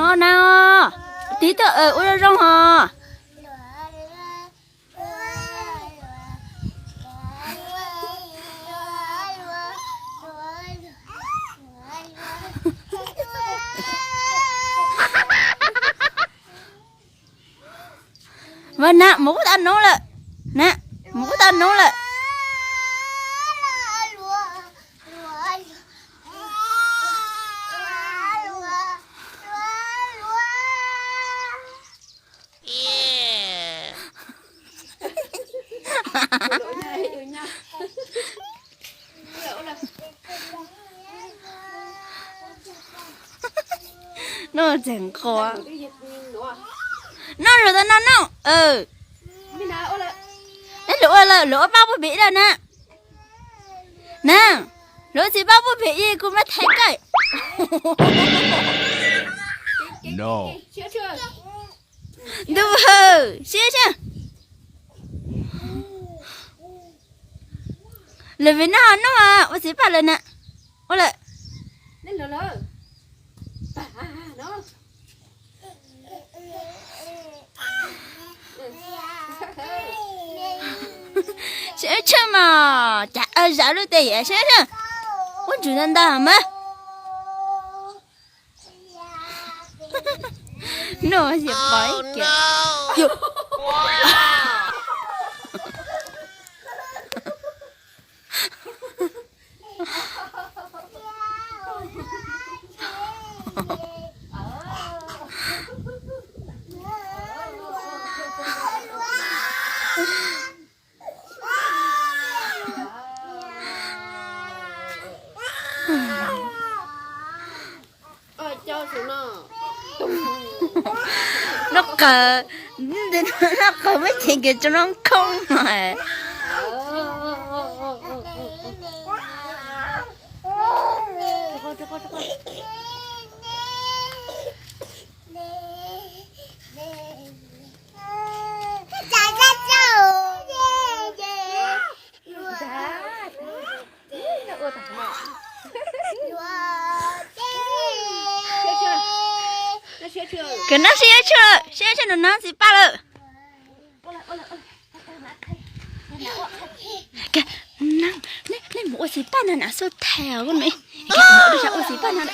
No na, tib tuaj ua zoo zoo hos. Vaj na, mus kuj tau noob lawm. Na, mus kuj tau noob lawm. Noj tseem qhuav. Noj lus tau no noj. Lus ua lawm, lus ua paj puj pim ib lawm na. Na, lus ua txiv paj puj pim ib kuv mam thaiv koj. Ntuj, siab siab. Lawm vim noj noj ua txiv paj lawm na. Ua lawm. Siab tsawg mas cas zam lub tes yam siab tsawg. Ua ntsws ntau ntau mas. No xyov pom ib kiag. Noj qawv, noj qawv muab cev kiag tso nrob khoob no. Kawg nab siab tsawg, siab tsawg nws nab txiv paj lawm. Nej mus ua txiv paj no na, xub thaiv os. Ua txiv paj no na.